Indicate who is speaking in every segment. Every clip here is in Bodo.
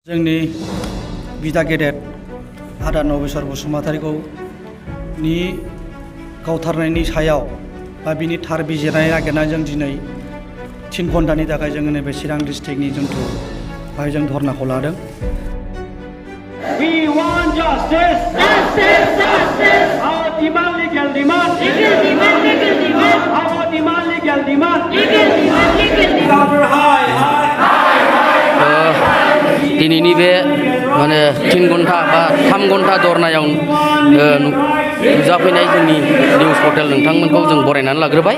Speaker 1: जोंनि बिदा गेदेर आदा नबेसर बसुमतारीखौ गावथारनायनि सायाव बा बिनि थार बिजिरनाय नागिरनायजों दिनै 3 घन्टानि थाखाय जोङो नैबे चिरां डिस्ट्रिक्टनि जोंथु बाहाय जों धरनाखौ लादों।
Speaker 2: We want justice. Justice, justice. Our demand legal demand. Legal demand, legal demand. Our demand legal demand. Legal demand, legal demand. Louder, high, high, high.
Speaker 3: दिनैनि बे माने 3 घन्टा बा 3 घन्टा धरनायाव नुजाफैनाय जोंनि निउस पर्टेल नोंथांमोनखौ जों बरायनानै लाग्रोबाय।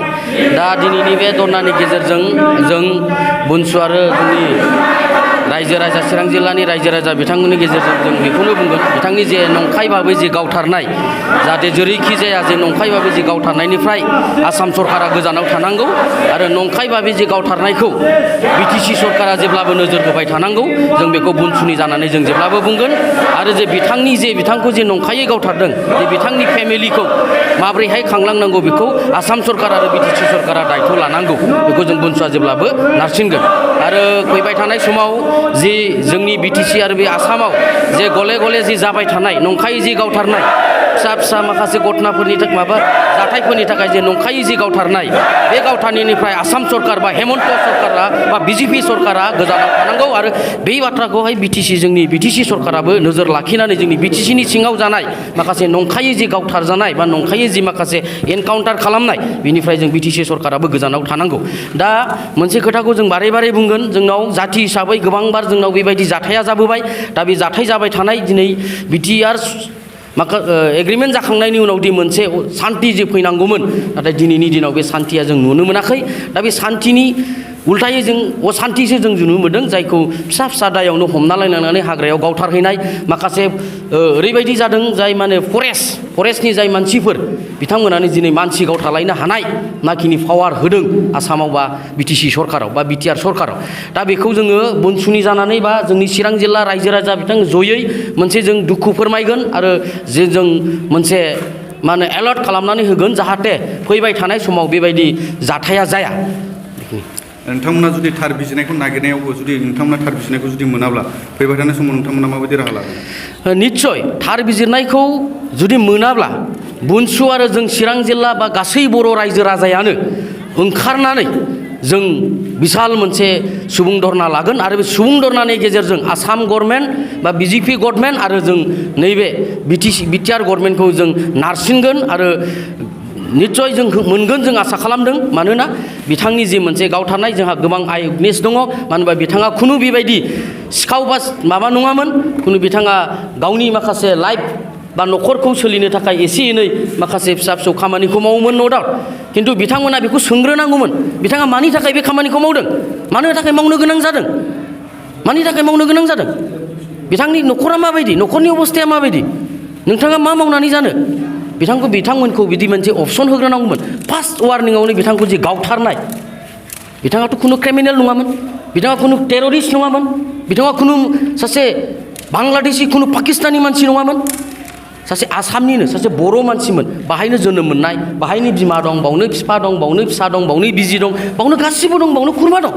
Speaker 3: दा दिनैनि बे धरनानि गेजेरजों जों बुनसु आरो जोंनि रायजो राजा चिरां जिल्लानि रायजो राजा बिथांमोननि गेजेरजों जों बेखौनो बुंगोन, बिथांनि जे नंखाय भाबै जे गावथारनाय, जाहाथे जेरैखि जाया जे नंखाय भाबै जे गावथारनायनिफ्राय आसाम सरकारा गोजानाव थानांगौ आरो नंखाय भाबै जे गावथारनायखौ बिटिसि सरकारा जेब्लाबो नोजोर होबाय थानांगौ। जों बेखौ बुनसुनि जानानै जों जेब्लाबो बुंगोन। आरो जे बिथांखौ जे नंखायै गावथारदों, जे बिथांनि फेमिलिखौ माबोरैहाय खांलांनांगौ बेखौ आसाम सरकार आरो बिटिसि सरकारा दायथ' लानांगौ, बेखौ जों बुनसुआ जेब्लाबो नारसिनगोन। आरो फैबाय थानाय समाव जि जोंनि बिटिसि आरो बे आसामाव जे गले गले जि जाबाय थानाय नंखायै जि गावथारनाय फिसा फिसा माखासे घटनाफोरनि जाथायफोरनि थाखाय जे नंखायै जि गावथारनाय, बे गावथारनायनिफ्राय आसाम सरकार बा हेमन्त सरकारा बा बिजेपि सरकारा गोजानाव थानांगौ। आरो बे बाथ्राखौहाय जोंनि बिटिसि सरकाराबो नोजोर लाखिनानै जोंनि बिटिसिनि सिङाव जानाय माखासे नंखायै जि गावथारजानाय बा नंखायै जि माखासे एनकाउन्टार खालामनाय, बिनिफ्राय जों बिटिसि सरकाराबो गोजानाव थानांगौ। दा मोनसे खोथाखौ जों बारे बारे बुंगोन, जोंनाव जाथि हिसाबै गोबांबार जोंनाव बेबायदि जाथाया जाबोबाय। दा बे जाथाय जाबाय थानाय दिनै बिटिआर एग्रिमेन्ट जाखांनायनि उनाव दि मोनसे सान्थि जे फैनांगौमोन, नाथाय दिनैनि दिनाव बे सान्थिया जों नुनो मोनाखै। दा बे सान्थिनि उल्थायै जों असान्थिसो जों नुनो मोनदों, जायखौ फिसा फिसा दायावनो हमना लायनानै हाग्रायाव गावथारहैनाय माखासे ओरैबायदि जादों, जाय माने फरेस्टनि जाय मानसिफोर बिथांमोनानो दिनै मानसि गावथारलायनो हानाय नाखिनि पावार होदों आसामाव बा बिटिसि सरकाराव बा बिटिआर सरकाराव। दा बेखौ जोङो बुनसुनि जानानै बा जोंनि चिरां जिल्ला रायजो राजा बिथां जयै मोनसे जों दुखु फोरमायगोन आरो जे जों मोनसे मा होनो एलार्ट खालामनानै होगोन, जाहाथे फैबाय थानाय समाव बेबायदि जाथाया जाया।
Speaker 4: नोंथांमोना जुदि थार बिजिरनायखौ नागिरनायावबो जुदि नोंथांमोना थार बिजिरनायखौ जुदि मोनाब्ला फैबाय थानाय समाव नोंथांमोना माबायदि राहा लागोन?
Speaker 3: निस्सय थार बिजिरनायखौ जुदि मोनाब्ला बुनसु आरो जों चिरां जिल्ला बा गासै बर' रायजो राजायानो ओंखारनानै जों बिसाल मोनसे सुबुं धरना लागोन। आरो बे सुबुं धरनानि गेजेरजों आसाम गभर्नमेन्ट बा बिजेपि गभर्नमेन्ट आरो जों नैबे बिटिआर गभर्नमेन्टखौ जों नारसिनगोन आरो निस्सय जों मोनगोन जों आसा खालामदों। मानोना बिथांनि जे मोनसे गावथारनाय जोंहा गोबां आइ उइटनेस दङ। मानो होनबा बिथाङा खुनु बेबायदि सिखाव बा माबा नङामोन, बिथाङा गावनि माखासे लाइफ बा न'खरखौ सोलिनो थाखाय एसे एनै माखासे फिसा फिसौ खामानिखौ मावोमोन, न' डाउट। खिन्थु बिथांमोना बेखौ सोंग्रोनांगौमोन, बिथाङा मानि थाखाय बे खामानिखौ मावदों, मानो थाखाय मावनो गोनां जादों, मानि थाखाय मावनो गोनां जादों, बिथांनि न'खरा माबायदि, न'खरनि अबस्थाया माबायदि, नोंथाङा मा मावनानै जानो। बिथांमोनखौ बिदि मोनसे अपसन होग्रोनांगौमोन। फार्स्ट वार्निंआवनो बिथांखौ जे गावथारनाय, बिथाङाथ' खुनु क्रिमिनेल नङामोन, बिथाङा खुनु टेररिस्ट नङामोन, बिथाङा खुनु सासे बांलादेशि खुनु पाकिस्तानी मानसि नङामोन, सासे आसामनिनो सासे बर' मानसिमोन। बाहायनो जोनोम मोननाय, बाहायनो बिमा दं, बावनो बिफा दं, बावनो फिसा दं, बावनो बिजि दं, बावनो गासिबो दं, बावनो खुरमा दं।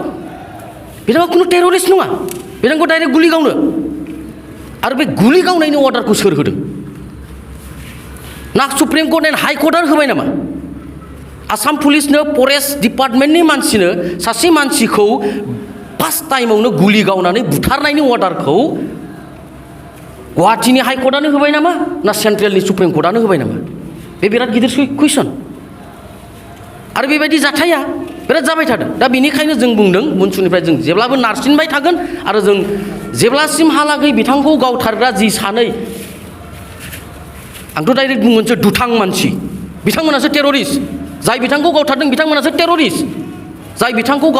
Speaker 3: बिथाङा खुनु टेररिस्ट नङा, बिथांखौ डाइरेक्ट गुलि गावनो। आरो बे गुलि गावनायनि अर्डारखौ सोर होदों? ना सुप्रिम कर्ट एन्ड हाइ कर्टआ होबाय नामा? आसाम पुलिसनो फरेस्ट डिपार्टमेन्टनि मानसिनो सासे मानसिखौ फार्स्ट टाइमावनो गुलि गावनानै बुथारनायनि अर्डारखौ गुवाहाटीनि हाइ कर्टआनो होबाय नामा, ना सेन्ट्रेलनि सुप्रिम कर्टआनो होबाय नामा? बे बिराद गिदिर कुइसन। आरो बेबायदि जाथाया बिराद जाबाय थादों। दा बेनिखायनो जों बुंदों बुनसुनिफ्राय जों जेब्लाबो नारसिनबाय थागोन। आरो जों जेब्लासिमहालागै बिथांखौ गावथारग्रा जि सानै, आंथ' डाइरेक्ट बुंगोनसो दुथां मानसि, बिथांमोनासो टेररिस्ट। जाय बिथांखौ गावथारदों बिथांमोनासो टेररिस्ट। जाय बिथांखौ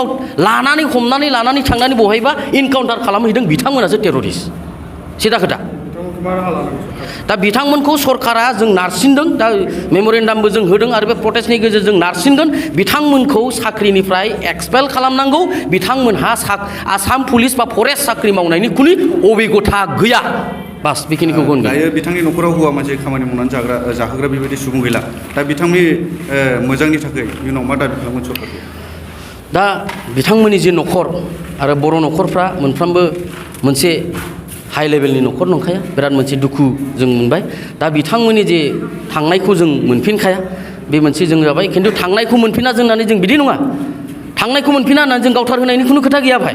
Speaker 3: हमनानै लानानै थांनानै बहायबा इनकाउन्टार खालामहैदों बिथांमोनासो टेररिस्ट। सिदा खोथा। दा बिथांमोनखौ सरकारा जों नारसिनदों। दा मेम'रेन्डामबो जों होदों आरो बे प्रटेस्टनि गेजेरजों नारसिनगोन। बिथांमोनखौ साख्रिनिफ्राय एक्सपेल खालामनांगौ। बिथांमोनहा आसाम पुलिस बा फरेस्ट साख्रि मावनायनि खुनु अभिगथा गैया। बास बेखिनिखौ बुंगोन।
Speaker 4: दायो बिथांनि न'खराव हौवा मानसि खामानि मावनानै जाहोग्रा बेबायदि सुबुं गैला। दा बिथांनि मोजांनि थाखाय इयुनाव मा दाबि खालामगोन सरकारखौ?
Speaker 3: दा बिथांमोननि जे न'खर आरो बर' न'खरफ्रा मोनफ्रोमबो मोनसे हाइ लेभेलनि न'खर नंखाया बिराद मोनसे दुखु जों मोनबाय दा बिथांमोननि जे थांनायखौ जों मोनफिनखाया बे मोनसे जों जाबाय खिन्थु थांनायखौ मोनफिना जोंनानै जों बिदि नङा थांनायखौ मोनफिना होननानै जों गावथार होनायनि खुनु खोथा गैया भाई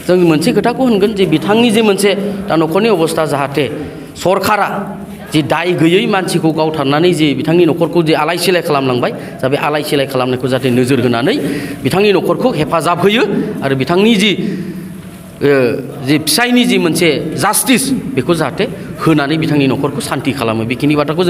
Speaker 3: जों मोनसे खोथाखौ होनगोन जे बिथांनि जे मोनसे दा न'खरनि अबस्था जाहाथे सरकारा जे दाय गैयै मानसिखौ गावथारनानै जे बिथांनि न'खरखौ जे आलाय सिलाय खालामलांबाय दा बे आलाय सिलाय खालामनायखौ जाहाथे नोजोर होनानै बिथांनि न'खरखौ हेफाजाब होयो आरो बिथांनि जे फिसायनि जे मोनसे जास्टिस बेखौ जाहाथे होनानै बिथांनि न'खरखौ सान्ति खालामो बेखिनि बाथ्राखौ जों